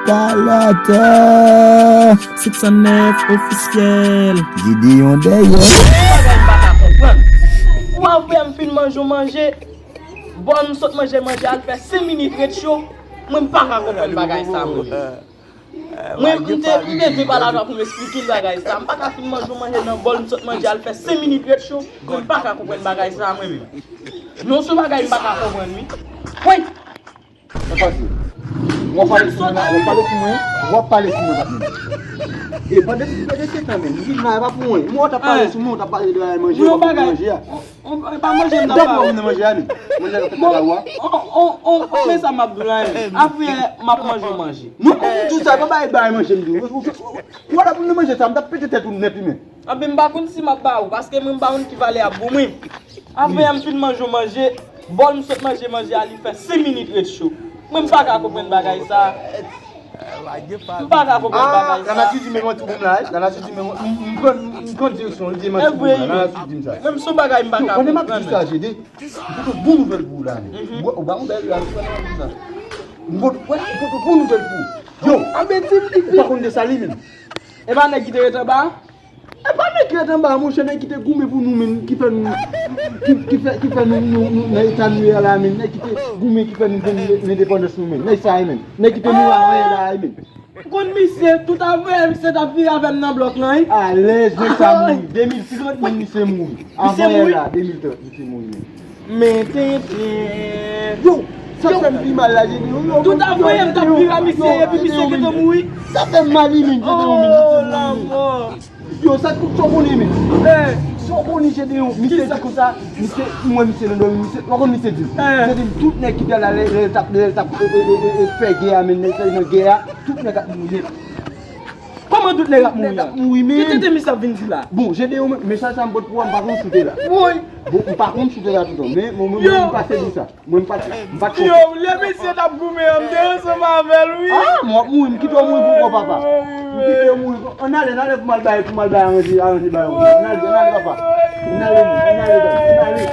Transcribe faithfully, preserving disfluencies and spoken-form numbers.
Kalòt, senk san nèf ofisyèl. Gideon dèyè. Yon bagay m pa ka konprann. Ou avè m fin manje yon manje, bòl m sot manje, manje al fè senk minit ret cho. Mwen m pa ka konprann bagay sa, mwen menm. Mwen, m te, m te vin pale avè w pou m esplike l bagay sa. M pa ka fin manje yon manje nan bòl, m sot manje al fè senk minit ret cho. Mwen, m pa ka konprann bagay sa, mwen menm. Non, se yon bagay m pa ka konprann, wi. Wi. Sa pase. W ap pale sou mwen la, w ap pale sou mwen, w ap pale sou mwen, patnè. E pandan, pandan se tan menm, m vin la, e pa pou mwen. Mwen, w t ap pale sou mwen, w t ap pale de bagay manje, w ap pale manje a. On, on, e pa manje m t ap ba ou. Mwen manje a menm. Mwen nèg ap fè kaka ou a. On, on, on, on, men sa m ap di w la menm. Afè m ap manje w manje. Non, m di w sa, e pa bay, bay manje m di w. Ou, ou, ou, ou, ou, w ap manje sa, m t ap pete tèt ou nèt wi menm. Anben, m pa konn si m ap ba ou, paske mwen m pa konn ki valè y ap ban mwen. Afè m fin manje w manje, bòl m sot manje, manje a li fè senk minit ret cho. Mwen m pa ka konprann bagay sa. M pa ka konprann bagay sa. Lanati di men mwen tou bon la, wi. Lanati di men mwen, m, m pran, m pran direksyon, li di men tou bon la. Lanati di m sa. Mwen m se yon bagay m pa ka konprann. Yo, konnen m ap di sa, Jede. M pote yon bon nouvèl pou ou la, men. Ou, ou ba m bèl la, ou pa nan di sa. M pote, wè, m pote yon bon nouvèl pou ou. Yo, anben di m li fè. Ou pa konn de sa li menm. E pa nèg ki te ret anba a? E pa nèg ki ret anba a, monchè, nèg ki te goumen pou nou menm, ki fè nou, ki, ki fè, ki fè nou, nou, nou nan eta nou ye a la menm, nèg ki te goumen, ki fè nou jwenn lendepandans nou menm, nèg sa a menm, nèg ki te mouri avan yè la a menm. M konn misye, tout avan yè misye t ap vire avè m nan blòk lan, wi. Alèz, nèg sa mouri. De mil trant menm misye mouri. Avan yè la, de mil trant misye mouri menm. Men tenten. Yo, sa k fè m pi mal la, Jede, yo, yo, tout avan yè m t ap vire a misye, epi misye gentan mouri. Sa fè m mal wi menm, Jede, yo, menm misye mouri. Yo, sa, sa w konnen menm? Sa w konnen, Jede, yo, misye di konsa, misye, mwen, misye nan dòmi, misye, w konn misye di m. Misye di m, tout nèg ki te la, lè, lè l t ap, lè l t ap, e, e, e, e, fè gè a, menm, lè l te nan gè a, tout nèg ap mouri. Kòman tout nèg ap mouri an? Nèg ap mouri, men. Ki tenten misye ap vin di la? Bon, Jede, yo, mesaj sa m pote pou ou, m pa konn si w te la. Woy! Bon, m pa konn si w te la toutan, men mwen, mwen, mwen, m pase di sa. Mwen, m pase. M pa t konprann. Yo, lè misye t ap goumen an, m te ansanm avè l, wi. Ah, mwen, m mouri, m kite w mouri pou kò papa. M kite w mouri pou, ann ale, ann ale pou m al bay, pou m al bay aranje, aranje bay ou. Ann ale, ann ale, papa. Ann ale, ann ale, ann ale.